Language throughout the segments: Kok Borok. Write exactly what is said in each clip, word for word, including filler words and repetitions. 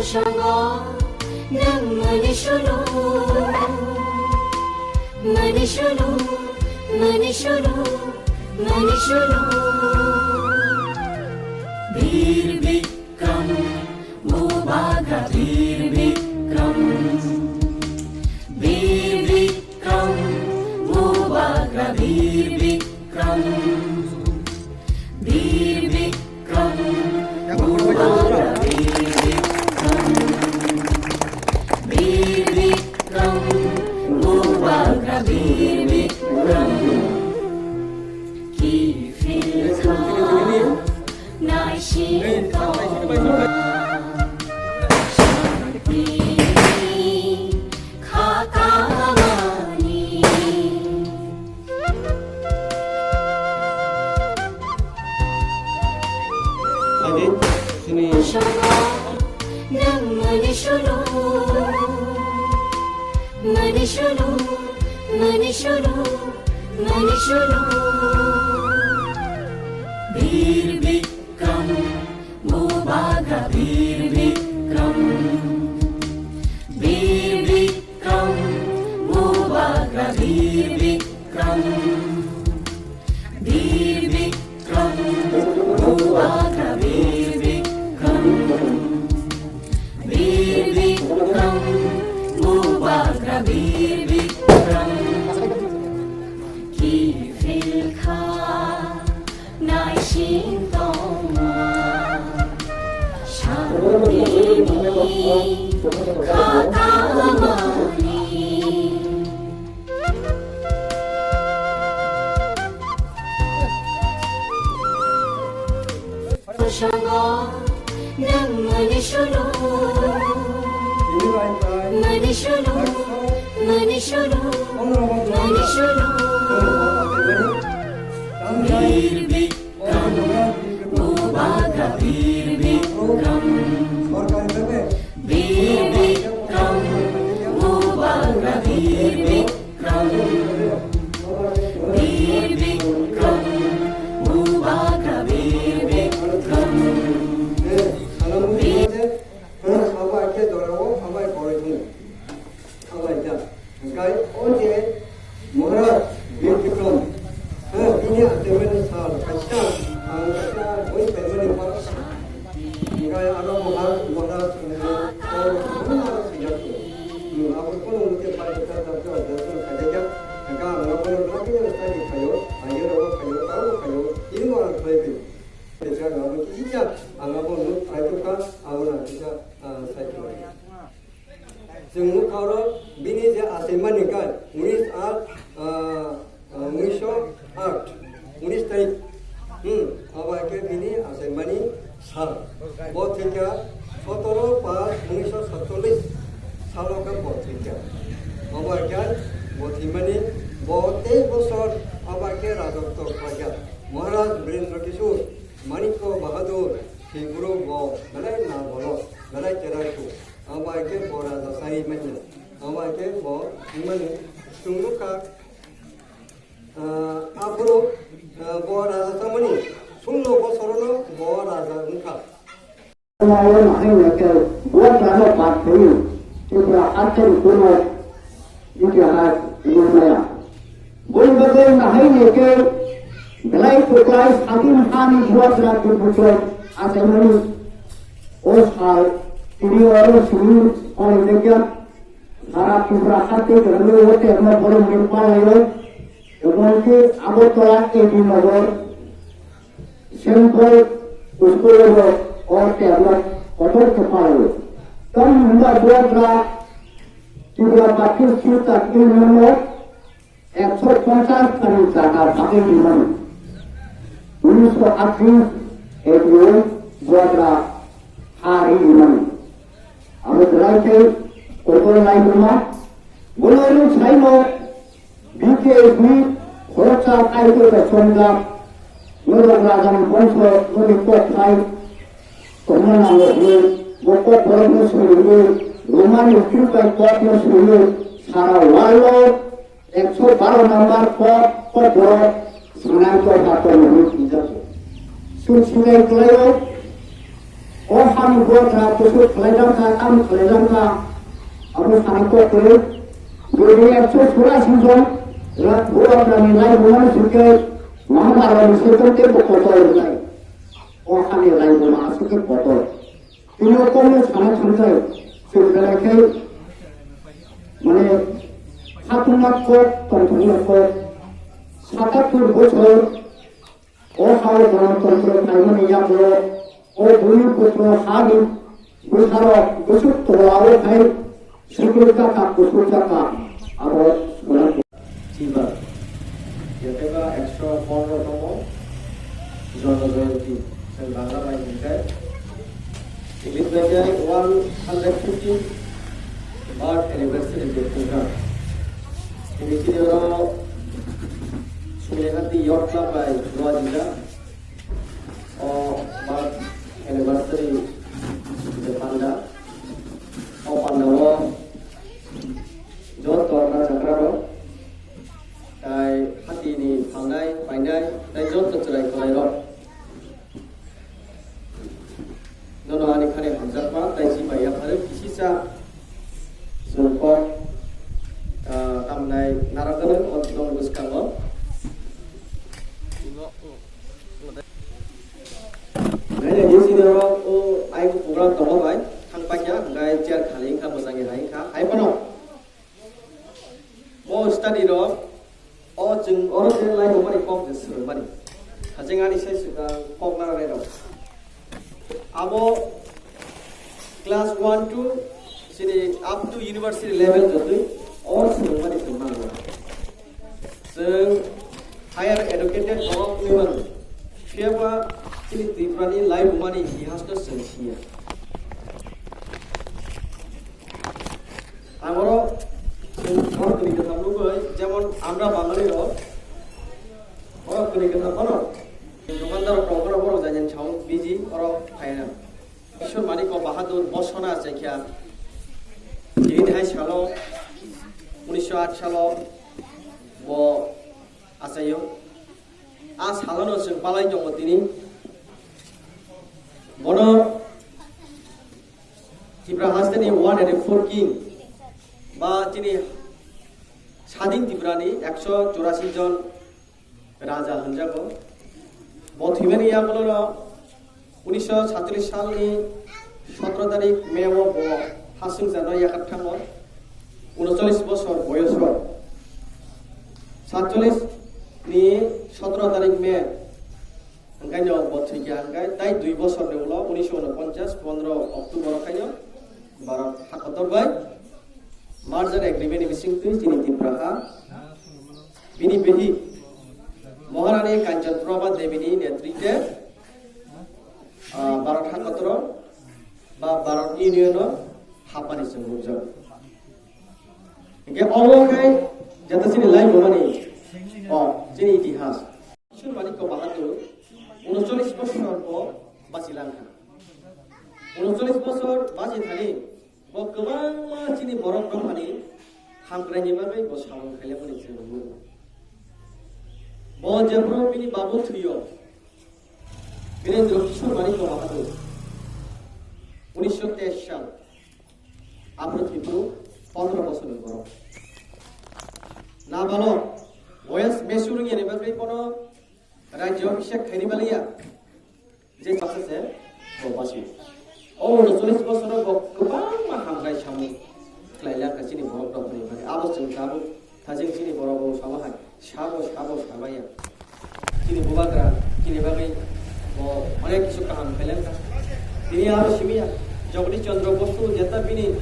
Songo, nwng mani sulu, mani sulu, mani sulu, mani sulu. Bir Bikram, Bubagra Bir Bikram, Bir Bikram, Bubagra Bir Bikram. Bir Bikram, Bubagra Bir Bikram. Bir Bikram, Bubagra Bir Bikram. Ki filkha naising tongma. Shanti kha kamani. Adi, sini. Songo, nwng mani sulu, mani sulu, mani sulu, mani sulu. Bir Bikram, Bubagra Bir Bikram, Bir Bikram, Bubagra Bir Bikram, Bir Bikram, Bubagra Bir Bikram, Bir Bikram, Bubagra Bir Bikram. Ki filkha naising tongma, shanti ni kha kamani. Songo, nwng mani sulu, mani sulu, mani sulu, mani sulu. Bir Bikram, Bubagra Bir Bikram. Bir Bikram, Bubagra Bir Bikram. Bir Bikram, Bubagra Bir Bikram. Abo ake dorao, abo ake koroi thung. Abo ake. Hingkai o je Maharaj Bir Bikram, ha, bini achaimani sal kaisa, ang kaisa boi paimani pal. Hingkai aro Maharaj, Maharaj, Maharaj, Maharaj, Maharaj, Hmm, abo kono mute pai kota ta ta ta ta ta ta ta. Hingka ang abo no lagi yang study khayo, ayo ro khayo, tao khayo, ini mo ang khlai bi. Kisa ang abo kisa ang abo no try to ka, abo na kisa, ah, sai khlai. Chwng nukha oro bini je achaimani kai, unis art, ah, ah, unisho art, unis tarik, hmm, abo hai khe bini achaimani sal. Bo thwikha sotoro pas unisho satchollis salo khe bo thwikha. Abo hai khe bo thwimani bo tei bosor abo hai khe rajotw khlaikha. Maharaj Birendra Kishore, Manikya Bahadur, Sibru bo belai na bolo, belai cherai tu. Abo hai khe bo raja sai manya. Abo hai khe bo wngmani chwng nukha, ah, aphuru, ah, bo raja samani sullo bosorono bo raja wngkha. Nayo nahaino khe bo raja pathai Tripura athani kuno itihas wngmaya. Boni bagwi nahaino khe belai kwplai sakin hani bubagra Durbuchor achaimani o sal tini oro simi onglekya sara Tripura hati kwrwngwi o terno borok ni palaio, ebong khe Agartala A D Nagar Saint Paul School o o terno kotor khe palaio. Tamo hwnba bubagra Tripura Baptist Youth Union o ekso ponchash tani jaga bagwi rimani. Unisho atris A D O bubagra ha ri rimani. Abo belai khe kokol nai rwma. Bono rw saino B K S ni khoroksa kaitwi bai chongjak. Norok rajani bongso noni kok khai tongma nango hwnwi bo kok borokno swiwi rwmani ukhir bai kokno swiwi sara world o Ekso baro number kok, kok borok sanai kok ha tongo hwnwi swijak. Chwng sinai kwlaio, O hani bubagra kusu khlaijak kha, tam khlaijak kha, abo sana kok kwrwi. Bini ekso churashi jon ra-, bubagrani laibumani swiwi Mahabharata ni swiwi tei bo kotor wngnai. O hani laibuma aswk khe kotor. Tini o kokno sana thangkhai, chwng belai khe, mane, khatungma kok, tongthokma kok, satattur bochor, o ha-o Ganatantro khaimani yagulo, o Bhumiputro hani bwsarok bwswk tola-o khai, Sukru taka, kusuk taka, abo sona. Silver. Yateba ekso pondro tomo Janma Jayanti, chwng Bangla bai hwnkhe. English bai khe one hundred fifty birth anniversary day program. Ini chini oro Sumilehati Yacht Club bai luajingjak. O birth anniversary je panda. O panda o joto na chakra rok, tai hati ni phanai, painai, tai joto chwrai kwlai rok. Nono ani khani hamjakma, tai si bai yaphare kisisa chwng kok, ah, tamnai narwkgwnang o nwng bwskango. Naina di sini oro o ai program tongo bai thang paikha, hwnkhe chair khali wngkha, mwchangwi hai wngkha, hai phano. O study rok, o chwng oro je lai romani kok je swrwngmani. Hajeng ani sai swkang kok narwknai rok. Abo class one to sini up to university level jotwi o swrwngmani chwng mango. Chwng higher educated borok wngwi mano. Phiyaba chini Tripurani lai romani itihasno chwng siya. Ang oro, oro tini kwtham nugwi, jemon amra Bangali rok, oro tini kwtham phano, dokandar rok, oro, oro jajan chao, biji, oro phaina. Kishore Manik Bahadur bo sona achaikha, tini hai salo, unisho aat salo, bo achaio. A salono chwng palai tongo tini. Bono Tripura hasteni one eighty four king ba chini Sadin Tripurani ekso churasi jon raja hwnjago. Bo thwimani yagulono unisho satcholish salni sotro tarik May o bo ha swngcharno yakarthango, unocholish bosor boyoso. Satcholish ni sotro tarik May, hwnkhe no bo thwikha, hwnkhe tai dui bosor ni ulo unisho unoponchas pondro October o khaino Bharat hakotor bai merger agreement ni bisingtwi chini Tripura ha bini bihi Maharani Kanchan Prabha Devi ni netritwe, ah, Bharat hakotoro ba Bharat Union o hapmani chwng nukjago. Hingke obo khe jata chini lai bomani o chini itihas. Kishore Manik Bahadur unocholish bosor bo bachilangkha. Unocholish bosor bachi thani bo kwbangma chini borok rok hani hamkraini bagwi bo samung khailaboni chwng nukgo. Bo jephru bini babu thwio, Birendra Kishore Manik Bahadur, unisho teish sal, aphuru thwiphu pondro bosorni borok. Nabalok, boyas besu rwngya ni bagwi bono rajyo abhishek khaini baliya. Je chapsa se bo basi. O unocholish bosoro bo kwbangma hamkrai samung khlailangkha chini borok rokni bagwi. Abo chwng tabuk thajeng chini borok bo sabo hai, sabo, sabo, sabaya. Chini bubagra, chini bagwi bo onek kisu kaham khlailangkha. Tini aro simiya, Jagadish Chandra Bosu jeta bini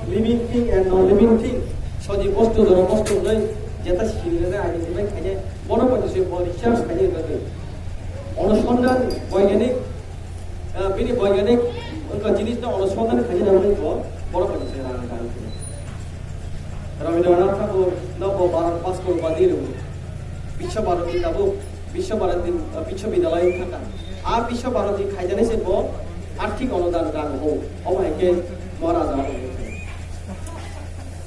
living thing and non-living thing, sodi bostu, jora bostu hwnwi jeta sinirene identify khainai, bono bai se bo research khainai bagwi. Onusondhan boiganik, ah, bini boiganik wngkha jinisno onusondhan khainai bagwi bo bono bai se rang dan khainai. Rabindranath Thakur no bo Bharat Bhaskar upadhi rwo. Biswa Bharati tabuk Biswa Bharati, ah, Biswa Vidyalaya wngkha. A Biswa Bharati khaijaknai se bo arthik onudan rang bo. Omo hai khe Maharaja omo hai khe.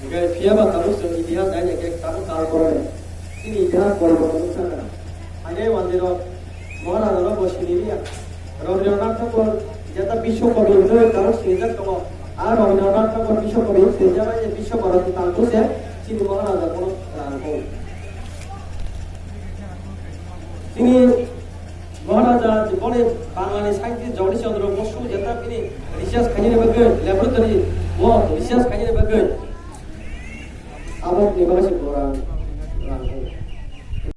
Hingke phiyaba tabuk chwng itihas naina khe tabuk tal poroi. Chini itihas poribor wngkha. Hainai mandirok Maharaja no bo siniliya. Rabindranath Thakur Jeta Biswa Kabi hinwi karon sinijak tongo. A Rabindranath Tagore Biswa Kabi hinwi sinijak bai, Biswa Bharati tangkose chini Maharaja bono rang kho. Chini Maharaja boni Banglani scientist Jagadish Chandra Bosu jeta bini research khainani bagwi laboratory o research khainani bagwi abo ni bagwi se borang.